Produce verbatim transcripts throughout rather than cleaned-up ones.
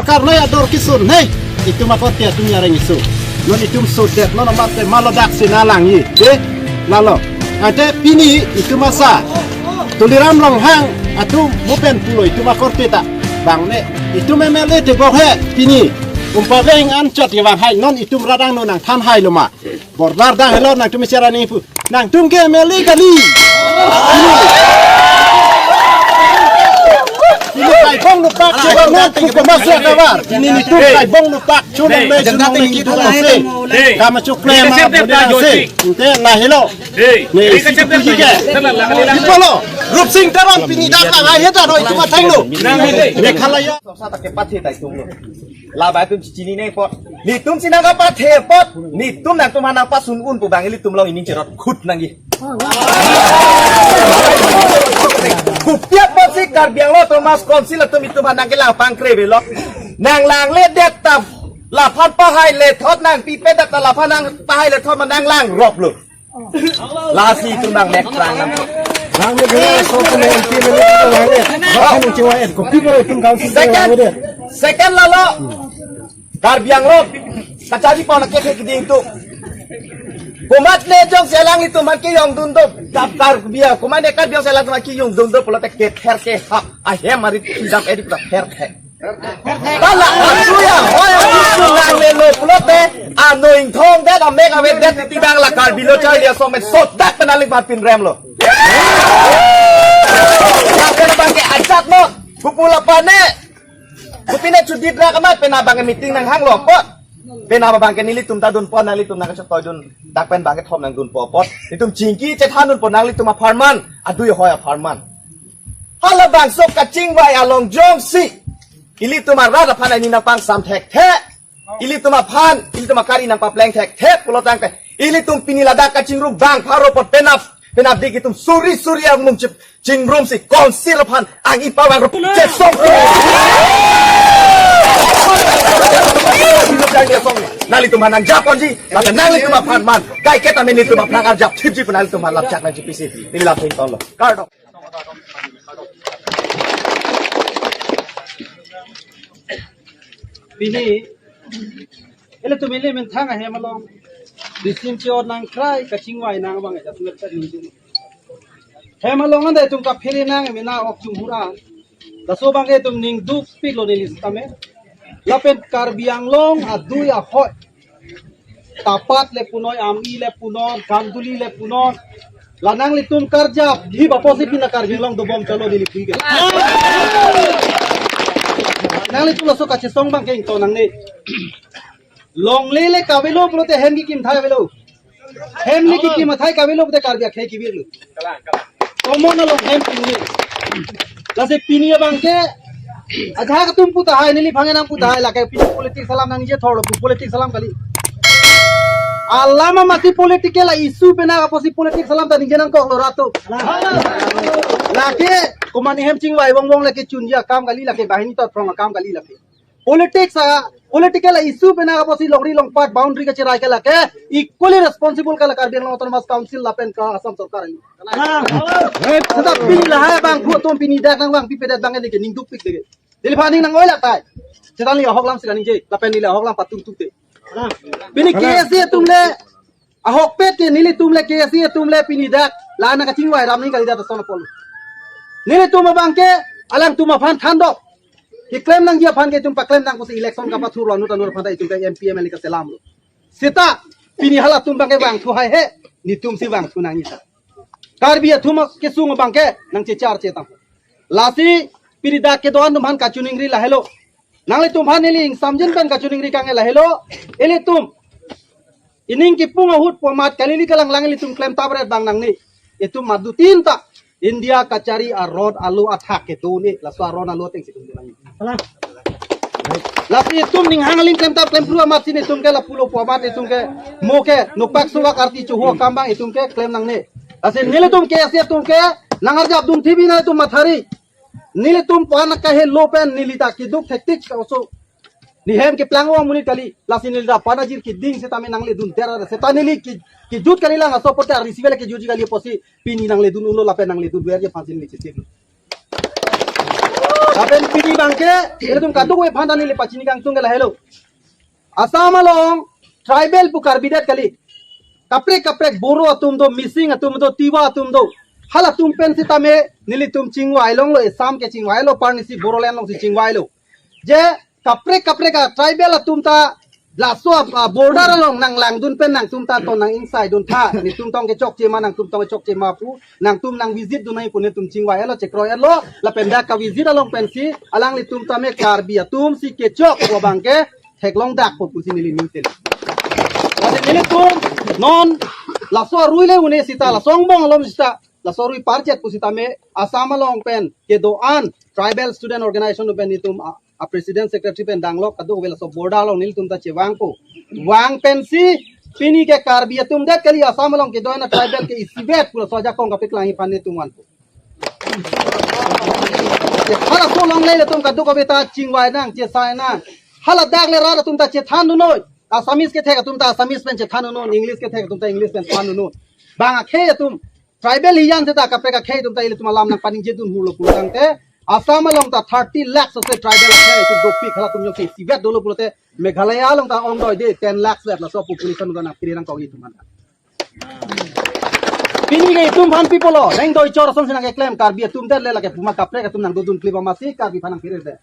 Karno ya dor kisun, hei, itum akorte atum yareng isu. Non itum sodet, non amat te malo dak sina langji, de, lalo. Ante pini itum asa Tuliram Ronghang atum mo pen pulo itum akorte ta. Bang ne, itum M L A te bok he, pini. Umpa veng an chot ye bang hai, non itum radang no nangthan hai lo ma. Bordar dak helo nangtum isi arani pu. Nangtum ke M L A kali. Pini kaibong nupak, kaibong nupak, kaibong nupak. Pini nitum kaibong nupak, chunong le, chunong le, kitu se. Kama chukle ma, bole se. Inte na helo. Ne isi puji ke. Di polo. Rupsing Teron pini dak lang hai heta roi tuma thanglo. Meghalaya. Sa ta kepathe ta itum lo. Labai atum chinine apot. Nitum si nangkapathe apot. Nitum nangtum aphan nangpasun un pu bang ilitum along ining cherot khut nangji. Kopi apotsi Karbi Anglong Autonomous Council atum itum aphan nangkelang pangkre avelo. Nanglangle det ta laphan pahai lethot nangpipe det ta laphan nangpahai lethot ma nanglang rop lo. Lasi itum nangmek trang nang. Nang mek so kene M P M L A ko nang mek. Bahkan uche wa et kopi ko itum council ko Second, nang mek. Second lalo. Karbi Anglong kachari pon akethe keding tu. Komat ne jongsi alanglitum aphan kejongdun do. Kap Karbi a, komat ne Karbi Anglong si alangtum aphan kejongdun do pulote kether kehap. Ahem arit kidam edi puta ther the. Hala atuya hoya isu nanglelo pulote ano ingthong det amek amek det titi bang la Karbi lo charli asong men sodak pen aling aphan pinrem lo. Lapen abang ke ajat non. Kupula pane. Kupine chudit rak amat pen abang ke meeting nanghanglo apot. Pen abang ke nelitum ta dunpon nanglitum nangkachotoi dun dak pen abang ke thom nangdunpo apot. Itum chingki chethan dunpo nanglitum apharman. Adui hoi apharman. Halabangso kachingvai along jongsi ilitum arat aphan aning nangpangsam thekthe. Ilitum aphan, ilitum akari nangpapleng thekthe pulo tangte. Ilitum pini ladak kachingrum bang pharo apot penap, penap dik itum suri suri amung chip, chingrumsi council aphan ang ipa bang rup chesong. Nanglitum aphan nangjap ponji, lapen nanglitum aphan man. Kaiketa men ilitum aphan arjap thipji pu nanglitum aphan lapchak nangji pisi. Neli lam theng tolo. Kardom. Pini, ilitum ili menthang ahem along. Disim chiot nangkrai kachingvai nang abang ajat met ningduk. Hem along anda itum kaphere nang emena ok chunghura. Laso abang itum ningdukpiklo neli sitame. Lapen Karbi Anglong adui ahoi. Tapat le punon, Amei le punon, Khanduli le punon. La nanglitum karjap, hi baposi pina Karbi Anglong dobom chalo neli pike. Nanglitum laso kachesong abang ke ingto nangne. Longle le kavelo pulote hem kekim athai avelo. Hem le kekim athai kavelo pulote Karbi akhei kevir lo. Tomon along hem pini. Lasi pini abang ke ajahak atum pu tahai neliphan nang pu tahai lake pini politics alam nangje thorlo pu politics alam kali. Alam mati political issue pen apotsi politics alam ta ningje nangkoklo rat atum. Lake komat ne hem chingvai vong vong lake chunji akam kali lake banghini tot phrong akam kali lake. Politics a, political issue pen apotsi longri longpat boundary kacherai ke lake equally responsible ke la Karbi Anglong Autonomous Council lapen ke Assam Sorkar. Seta pini lahai abang phu atum pini dak nangvangpipedet abang neli ke ningdukpik dege. Neliphan aning nang-oi lak tai. Seta neli ahok alam sila ningje, lapen neli ahok alam patung tuk te. Pini K S A atum le ahokpet ke nelitum le K S A atum le pini dak la nangkachingvai ram ni kali dak ta son apol. Nelitum abang ke alangtum aphan thandok. Keklem nangji aphan ke itum paklem nang pusi election kapathurlo anut anut aphan ta itum ke M P M L A kaselamlo. Seta pini halatum abang ke vangthu hai he, netum si vangthu nangji ta. Karbi atum kesung abang ke nangchechar chetang. Lasi pini dak kedo-an atum aphan kachiningri lahelo. Nanglitum aphan neli ingsamjin pen kachiningri kang lahelo. Ilitum ining kipung ahut pu amat kali ili kalang lang ilitum klem tabret abang nangne. Itum madutin ta India kachari aron alo athak kedo ne laso aron alo ateng si itum nang. Lasi itum ning hang aling klem tap klem phru amat si netum ke lapulo pu amat itum ke mo ke nokpak suvak arti chohu akam abang itum ke klem nangne. Lasi nelitum K S A atum ke nangarjap dun thibi nangtum mathari. Nelitum aphan kahelo pen neli ta keduk thektik ka oso. Nehem keplang amonit kali, lasi neli ta aphan ajir keding setame nangledun tera seta neli ke, kejut kali lang aso pote arisi vele kejutji kali apotsi pini nangledun unlo lapen nangledun verji aphan si neli chitik. Lapen pini abangke, ilitum kadokave aphan ta neli pachini kangtung ke lahelo. Assam along tribal pu Karbi det kali. Kaprek kaprek Boro atum do, Mising atum do, Tiwa atum do. Halatum pen sitame nelitum chingvai longlo, Assam ke chingvailo, parnisi Bodoland alongsi chingvailo. Je kaprek kaprek a tribal atum ta laso a, a, border along nanglangdun pen nangtum ta to nang-ingsaidun tha. Netum tong kechokche ma, nangtum tong kechokche ma pu, nangtum nang visit dun nangji pu netum chingvailo, chekroilo. Lapen dak ka visit along pensi alanglitum tame Karbi atum si kechok pu abangke theklong dak po pusi neli ning tel. Lasi nelitum non laso arui le un-e sita, laso angbong alom sita, laso arui parchet pusitame Assam along pen kedo-an Tribal Student Organization pen netum a, a president secretary pen danglok kadokave laso border along nelitum ta chevangpo. Vang pensi pini ke Karbi atum det kali, Assam along kedo-an a tribal ke isivet pu laso ajakong kapeklangji aphan netum vanpo. Halaso along le ilitum kadokave ta chingvai nang, chesai nang. Hala dak le rat atum ta chethan dunnoi. Assamese kethek atum ta Assamese pen chethan dunnoi, English kethek atum ta English pen than dunnoi. Bang akhei atum, tribal hiyan seta kaprek akhei atum ta ilitum alam nangpaningje dun hulo pulo tangte, Assam along ta thirty lakhs ase tribal akhei atum dopik, halatum jongsi isivet dolo pulote, Meghalaya along ta ongdoi de ten lakhs vet, laso population ta nangpiri nangkok itum aphan. Pini ke itum aphan pi pulo, neng doi chor asonsi nangkeklem, Karbi atum det le lake puma kaprek atum nangdodun klip amatsi Karbi aphan nangphere de.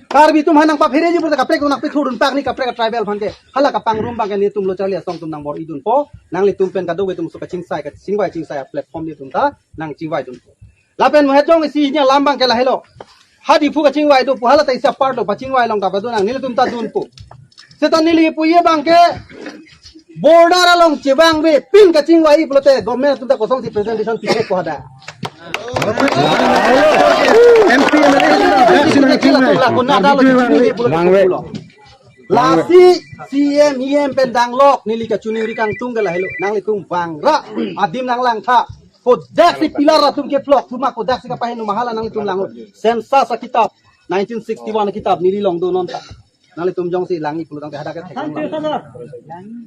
Karbi atum aphan nangpaphereji pulote kaprek atum nangpithurdun pak ni kaprek tribal aphan ke. Hala kapangrum abangke netum lo charli asong atum nangbor-idunpo, nanglitum pen kadokave atum so kachingsai, kachingvai chingsai a platform netum ta nangchingvaidunpo. Lapen muhet jong isi hini alam abangke lahelo. Ha Diphu kachingvai do pu, hala ta isi apart lo, pachingvai along ta padun nang, nelitum ta dunpo. Seta neli puji abangke border along chevangve pin kachingvai pulote government atum ta kosonsi presentation pithek ko hadak. M P M L A atum la kona dalo chini pulo. Vangve. Lasi C M, E M pen danglok neli kachiningri kangtung ke lahelo. Nanglitum vangra, adim nanglang tha. Kodaksi pillar atum kephlok thuma, kodaksi kapahenoma, hala nanglitum langnon. Census akitap, nineteen sixty-one akitap neli longdun non ta. Nanglitum jongsi langji pulo tangte hadak ke thek nang.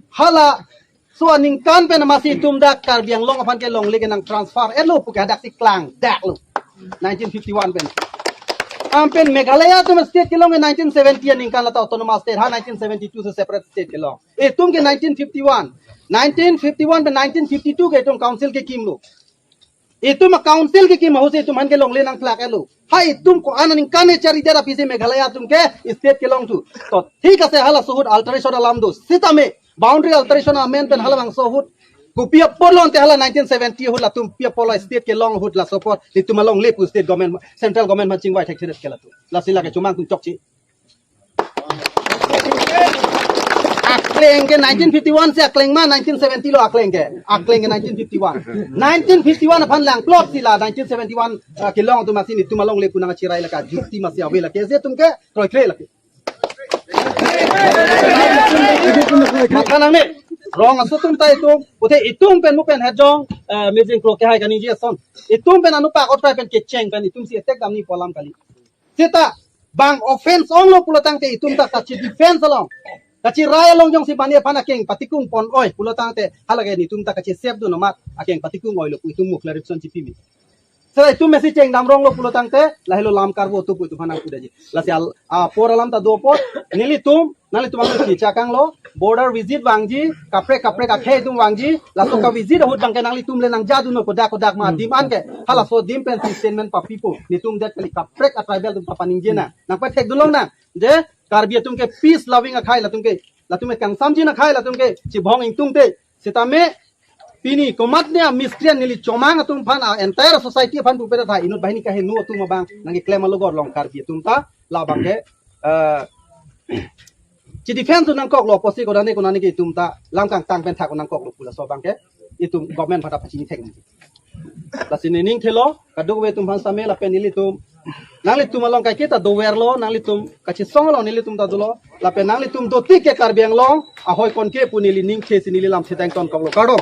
Hala, so aningkan pen amatsi itum dak Karbi Anglong aphan ke longle ke nang transfer etlo pu ke hadaksi klangdaklo. Nineteen fifty-one pen. Anpen Meghalaya atum state kelong ke nineteen seventy aningkan, la ta autonomous state, ha nineteen seventy-two si separate state kelong. Itum ke nineteen fifty-one. Nineteen fifty-one pen nineteen fifty-two ke itum council kekimlo. Itum a council kekim ahutsi itum aphan ke longle nangphlak etlo. Ha itum ko-an aningkan ne chari dera pisi Meghalaya atum ke state kelong thu. To thik ase, halaso ahut alteration alam do. Sitame boundary alteration amen pen halabangso ahut kopi apotlo ante, hala nineteen seventy ahut latum pi apotlo state kelong ahut, laso apot itum alongle pu state government, central government aphan chingvai thekthedet ke latum. Lasi lake chomang tum chokche. Akleng ke nineteen fifty-one si akleng ma nineteen seventy lo akleng ke? Akleng ke nineteen fifty-one. Nineteen fifty-one aphan langplot si la nineteen seventy-one, ah, kelong atum amatsi netum alongle pu nangchirai lake, jukti amatsi ave lake, ase atum ke kroikre lake. Matha nangne, rong aso atum ta itum, pute itum pen mu pen hejong, eh, mejing klo kehai kaningje ason. Itum pen anupak otrai pen kecheng pen itum si attack damji pu alam kali. Seta bang offense onglo pulo tangte itum ta kachi defense along, kachirai along jongsi mane aphan akeng patikung pon oi pulo tangte, halake netum ta kachi save dun amat akeng patikung oilo pu itum mu clarification chipimi. Seta itum mesi chengdam ronglo pulo tangte, lahelo lam karbo tu pu itum aphan nangpu daji. Lasi al, apor alam ta do apot, nelitum, nanglitum along kicha kanglo, border visit vangji, kaprek kaprek akhei atum vangji, laso ka visit ahut abangke nanglitum le nangjadunnon kodak kodak ma adim an ke, halaso adim pensi statement papipo, netum det kali, kaprek a tribal atum ta paningje nang, nangpathekdun lonang, je Karbi atum ke peace loving akhei latum ke, latum ke kangsamjin akhei latum ke, chibong ingtungte, sitame pini komatne a mistreat neli chomang atum aphan, a entire society aphan pupe ta tha, inut banghini kaheno atum abang nangkeklem alogor long Karbi atum ta labangke, eh, chi defense nangkoklo, pusi konane konane ke itum ta lam kangtang pen thak nangkoklo pu laso abangke itum government aphan ta pachini thek nang. Lasi nening thelo, kadokave atum aphan sitame lapen nelitum, nanglitum along kaiketa doverlo, nanglitum kachisong along nelitum ta dolo, lapen nanglitum dotik ke Karbi Anglong ahoi konke pu neli ningthe si neli lam chetang tonkoklo, kardom.